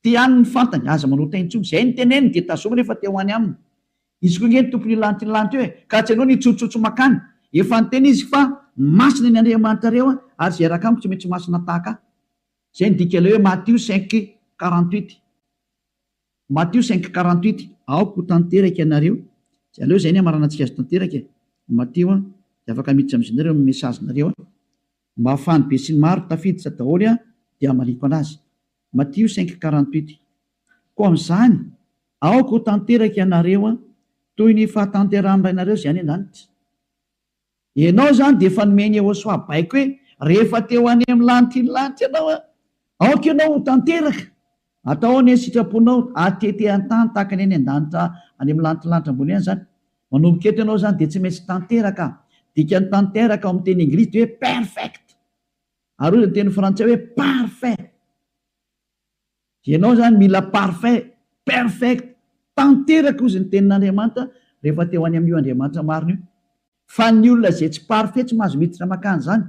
Ty ihany ny fantany, aza manota intsony. Izay ny teneniny dia tazomy rehefa te ho any aminy. Izy koa ange ny tompon'io lanitra io lanitra io e! Ka tsy ianao no hitsotsotsy makany. Efa niteny izy fa masina ny Andriamanitrareo ary izay hiaraka amiko tsy maintsy masina tahaka ahy. Izay ny dikan'ilay hoe Matio 5, 48. Matio 5, 48, Aoka ho tanteraka ianareo. Aleo izay ny hamaranantsika azy tanteraka e! Matio an, dia afaka miditra amin'izay nareo amin'ny message-nareo an. Mba ahafahan'ny besinimaro tafiditra daholo an, dia hamaliako anazy. Matio 5, 48. Koa amin'izany, aoka ho tanteraka ianareo toy ny fahatanterahan'ny Rainareo izay any an-danitra. Ianao izany dia efa nomen'i Yehosua baiko hoe, rehefa te ho any amin'ny lanitry ny lanitra ianao, aoka ianao ho tanteraka. Atao anie ny sitraponao, atete an-tany tahaka ny any an-danitra any amin'ny lanitry ny lanitra ambony any izany. Manomboka eto ianao izany dia tsy maintsy tanteraka. Dikan'ny tanteraka ao amin'ny teny anglisy dia hoe perfect. Ary hoy ny teny frantsay hoe parfait. Ianao izany mila parfait, perfect, tanteraka hozy ny tenin'Andriamanitra rehefa te ho any amin'io Andriamanitra marina io. Fa ny olona izay tsy parfait tsy mahazo miditra mankany izany.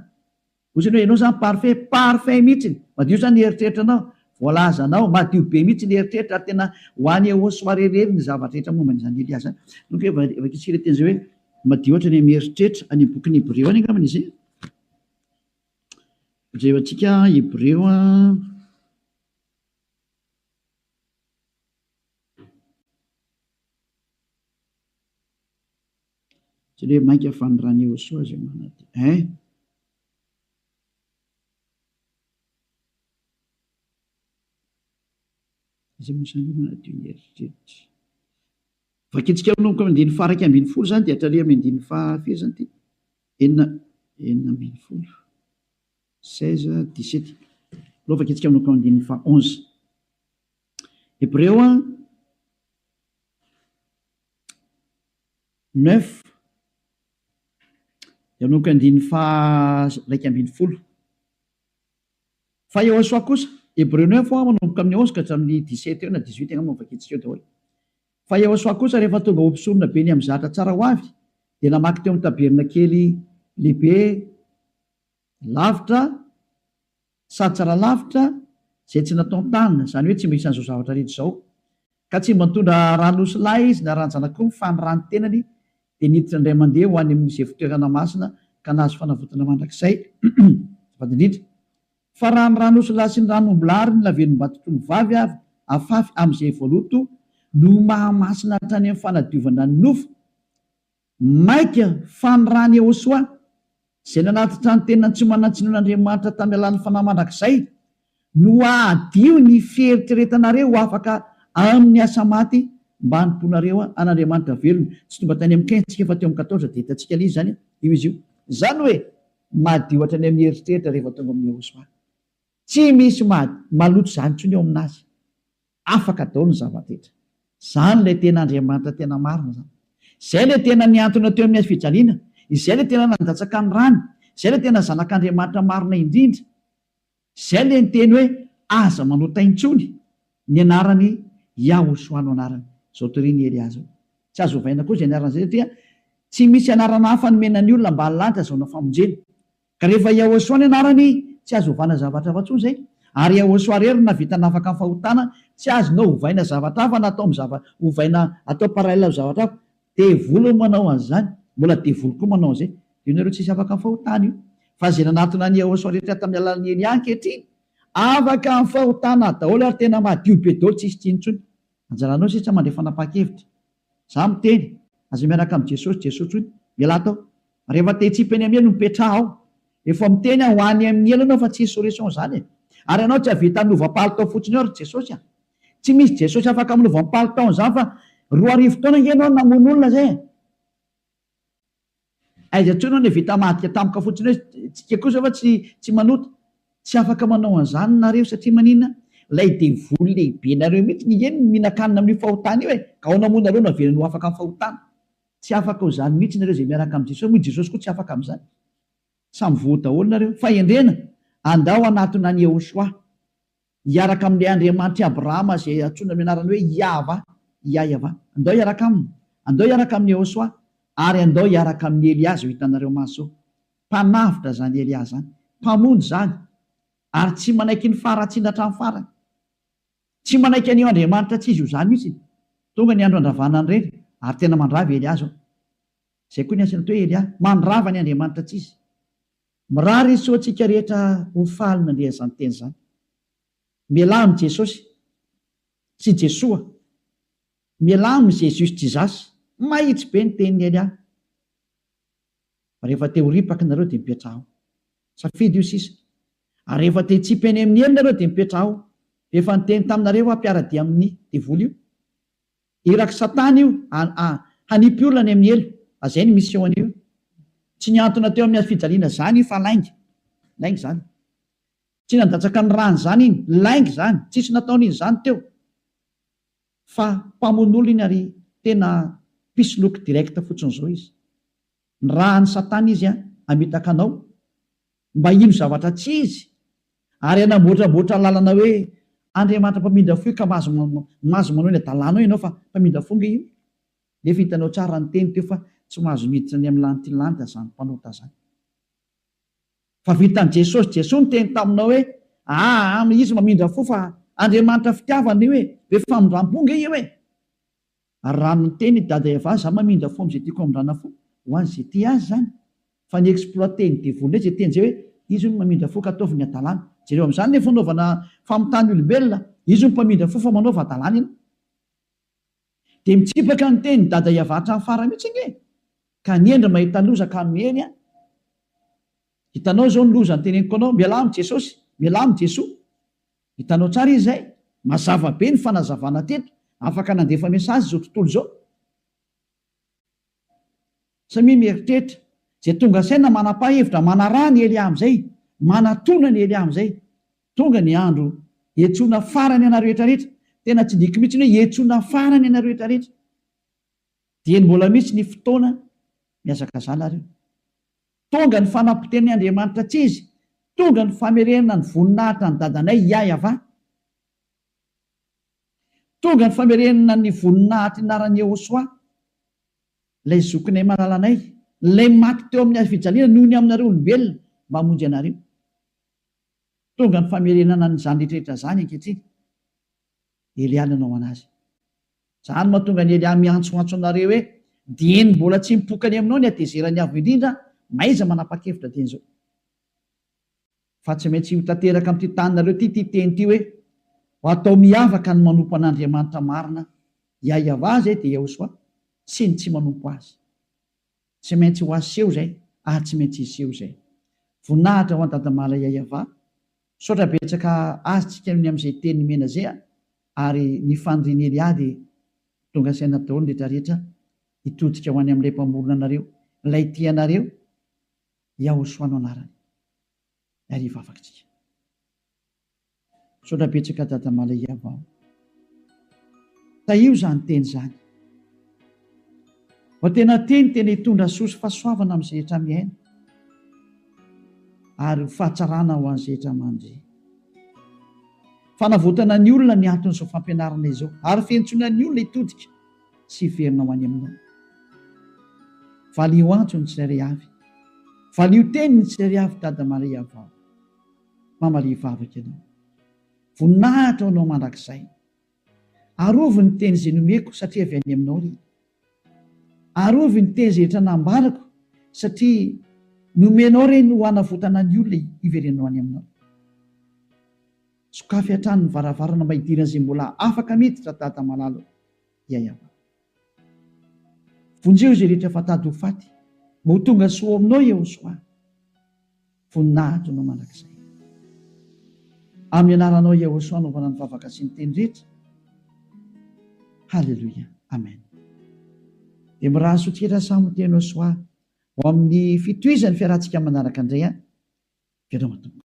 Hozy ny hoe ianao izany parfait, parfait mihitsy, madio izany ny eritreritranao, voalazanao, madio be mihitsy ny eritreritra ary tena ho any au soirée irery ny zavatra rehetra momba an'izany Elia izany. Donc vakintsika ilay teny izay hoe madio hatrany amin'ny eritreritra, any amin'ny bokin'ny Hebreo any angambany izy io. Jerentsika Hebreo a. Tsy hoe mainka fa ny ran'i Yehosua izay manadio. Hein? Iza moa izany manadio ny eritreritra? Vakintsika manomboka amin'ny andininy faha 11 izany dia hatrany amin'ny andininy faha firy izany ity? Enina, 16, 16, 17. Aleo vakintsika manomboka amin'ny andininy faha 11. Hebreo a. Neuf, dia manomboka andininy faha 11. Fa Yehosua kosa, Hebreo neuf hoa manomboka amin'ny 11 ka hatramin'ny 17 eo na 18 angamba no vakintsika eo daholo. Fa Yehosua kosa rehefa tonga ho mpisorona be ny amin'ny zatra tsara ho avy dia namaky teo amin'ny tabernakely lehibe lavitra sady tsara lavitra izay tsy nataon-tanana, izany hoe tsy mba isan'izao zavatra rehetra izao. Ka tsy mba nitondra ran'osilahy izy na ran-janak'omby fa ny ran'ny tenany dia niditra indray mandeha ho any amin'izay fitoerana masina ka nahazo fanavotana mandrakizay. Azafady indrindra. Fa raha ny ran'osilahy sy ny ran'ombilahy ary ny lavenom-batotr'ombivavy avy afafy amin'izay voaloto no mahamasina hatrany amin'ny fanadiovana ny nofo, Mainka fa ny ran'i Yehosua, izay nanatitra ny tenany tsy manan-tsinoan'Andriamanitra tamin'ny alalan'ny Fanahy mandrakizay, no hahadio ny fieritreretanareo ho afaka amin'ny asa maty mba hanompoanareo an'Andriamanitra velona. Tsy tonga tany amin'ny 15 tsika fa teo amin'ny 14 dia hitantsika ilay izy izany, io izy io. Izany hoe madio hatrany amin'ny eritreritra rehefa tonga amin'i Yehosua. Tsy misy maloto izany intsony eo aminazy. Afaka daholo ny zava-drehetra. Izany ilay tena Andriamanitra tena marina izany. Izay ilay tena nihantona teo amin'ny hazo fijaliana. Izay ilay tena nandatsaka ny rany. Izay ilay tena Zanak'Andriamanitra marina indrindra. Izay ilay niteny hoe aza manota intsony. Ny anarany Yahoshuah no anarany. Izao torian'i Elia izao. Tsy azo ovaina koa izay anarana izay satria tsy misy anarana hafa nomena ny olona ambany lanitra azahoana famonjena. Ka rehefa Yahoshuah ny anarany, tsy azo ovana zavatra hafa intsony izay. Ary Yahoshuah irery no nahavita nafaka ny fahotana, tsy azonao ovaina zavatra hafa na atao amin'ny zava, ovaina atao parallèle amin'ny zavatra hafa. Devoly no manao an'izany, mbola devoly koa manao an'izay. Io nareo tsisy afaka amin'ny fahotana io. Fa izay nanatona an'i Yahoshuah rehetra tamin'ny alalan'i Elia ankehitriny, afaka amin'ny fahotana daholo ary tena madio be daholo tsisy tsiny intsony. Anjaranao sisa mandray fanapahan-kevitra. Za miteny, aza miaraka amin'i Jesosy Jesoa tsony, mialà tao. Rehefa te hitsipy eny amin'ny helo mipetraha ao. Efa miteny aho ho any amin'ny helo ianao fa tsisy solution zany e. Ary ianao tsy hahavita hanova palitao fotsiny eo ry Jesosy a. Tsy misy Jesosy afaka manova ny palitaony zany fa 2000 taona ange ianao no namono olona zay e. Aiza intsony hono vita madika tampoka fotsiny hoe tsika kosa fa tsy tsy manota. Tsy afaka manao an'izany nareo satria maninona? Ilay devoly lehibe nareo mihitsy nge no mihinan-kanina amin'io fahotana io e! Ka ahoana moa nareo no avelany ho afaka amin'ny fahotana? Tsy afaka ho izany mihitsy nareo izay miaraka amin'i Jesosy, moa i Jesosy koa tsy afaka amin'izany. Samy voa daholo nareo. Fahendrena, andao hanatona an'i Yehoshuah. Hiaraka amin'ilay Andriamanitr'i Abrahama izay antsoina amin'ny anarany hoe Iahvah, Iaiavah. Andao hiaraka aminy. Andao hiaraka amin'i Yehosua. Ary andao hiaraka amin'i Elia izao hitanareo maso izao. Mpanavotra izany Elia izany. Mpamonjy izany. Ary tsy manaiky ny faharatsiana hatramin'ny farany. Tsy manaiky an'io Andriamanitra tsy izy io izany mihitsy. Tonga ny andro handravana an'ireny. Ary tena mandrava i Elia izao. Izay koa ny asany atao hoe Elia. Mandrava ny Andriamanitra tsy izy. Mirary soa antsika rehetra ho faly nandre an'izany teny izany. Mialà amin'i Jesosy sy Jesoa. Mialà amin'i Jesus Jesus. Mahitsy be ny tenin'i Elia. Fa rehefa te ho ripaka nareo dia mipetraha ao. Safidy io sisa. Ary rehefa te hitsipy any amin'ny helo nareo dia mipetraha ao. Efa niteny taminareo aho mpiara-dia amin'ny devoly io. Irak'i satana io hanipy olona any amin'ny helo. A zay ny mission an'io. Tsy nihantona teo amin'ny hazofijaliana zany io fa lainga. Lainga zany. Tsy nandatsaka ny rany zany iny. Lainga zany. Tsisy nataony iny zany teo. Fa mpamono olona iny ary tena mpisoloky direct fotsiny zao izy. Nirahan'i Satana izy hamitaka anao mba hino zavatra tsy izy ary hanamboatramboatra lalana hoe Andriamanitra mpamindra fo io ka mahazo mahazo manao ny adalanao ianao fa mpamindra fo nge io. Nefa hitanao tsara ny teny teo fa tsy mahazo miditra any amin'ny lanity lanitra zany mpanota zany. Fa vitan'i Jesosy Jesoa niteny taminao hoe aa izy mamindra fo fa Andriamanitra fitiavana io e, be famindrampo nge io e. Ary raha niteny i Dada Eva za mamindra fo amin'izay tiako hamindrana fo, ho an'izay tia azy izany. Fa ny exploiter-n'ny devoly indray izay teny izay hoe izy hono mamindra fo ka ataovy ny hadalana. Jereo amin'izany ny fanaovana famitahana olombelona, izy hono mpamindra fo fa manaova hadalana ianao. Dia mitsipaka ny tenin'i Dada Eva hatramin'ny farany mihitsy ange e! Ka ny hendry mahita loza ka miely an! Hitanao izao ny loza noteneniko anao, mialà amin'i Jesosy, mialà amin'i Jesoa. Hitanao tsara izy izay? Mazava be ny fanazavana teto, afaka nandefa message izao tontolo izao. Samia mieritreritra, izay tonga saina manapà hevitra, manaraha ny Elia amin'izay, manatona ny Elia amin'izay. Tonga ny andro hiantsoana farany anareo rehetra rehetra, tena tsindriako mihitsy ny hoe hiantsoana farany anareo rehetra rehetra. Dieny mbola misy ny fotoana, mihazakazaha nareo. Tonga ny fanapotehan'ny Andriamanitra tsy izy, tonga ny famerenana ny voninahitra ny dadanay Yah-Yavah. Tonga ny famerenana ny voninahitry ny anaran'i Yehosua, ilay zokinay malalanay, ilay maty teo amin'ny hazofijaliana noho ny aminareo olombelona mba hamonjy anareo. Tonga ny famerenana an'izany rehetra rehetra izany ankehitriny. Elia nanao anazy. Izany no mahatonga an'i Elia miantsoantso anareo hoe, Dieny mbola tsy mipoka any aminao ny hatezeran'ny Avo Indrindra, mahaiza manapa-kevitra dieny izao. Fa tsy maintsy ho tanteraka amin'ity taninareo ity ity teny ity hoe, Ho atao miavaka ny manompo an'Andriamanitra marina, Yahweh izay dia Yahoshuah, sy ny tsy manompo Azy. Tsy maintsy ho aseho izay ary tsy maintsy hiseho izay. Voninahitra ho an'i Dadamala Yahweh. Misaotra betsaka azy tsika ny amin'izay teny nomena zay a! Ary ny fanirian'i Elia dia tonga saina daholo ny rehetra rehetra hitodika ho any amin'ilay mpamorona anareo, ilay tia anareo, Yahoshua no anarany. Ary hivavaka tsika. Misaotra betsaka Dada Malaiava o. Tahio izany teny izany. Vao tena teny tena hitondra soa sy fahasoavana amin'izay rehetra miaina ary ho fahatsarana ho an'izay rehetra mandre. Fanavotana ny olona ny anton'izao fampianarana izao ary fiantsoana ny olona hitodika sy hiverina ho any aminao. Valio antso ny tsirairay avy. Valio teny ny tsirairay avy Dada Maria vao. Mamalia vavaka ianao. Voninahitra ho anao mandrakizay. Arovy ny teny izay nomeko satria avy any aminao ry. Arovy ny teny izay rehetra nambarako satria nomenao ireny ho hanavotana ny olona hiverenao any aminao. Sokafy hatrany ny varavarana mba hidiran'izay mbola afaka miditra Dada malala o. Yayava. Vonjeo izay rehetra efa tady ho faty mba ho tonga soa ao aminao Yehosoa. Voninahitra anao mandrakizay. Amin'ny anaranao Yehosoa anaovana ny vavaka sy ny teny rehetra. Haleloia. Amen. Dia mirary soa tsika samy ho teny Yehosoa ho amin'ny fitohizan'ny fiarahantsika manaraka indray an. Veloma tompoko.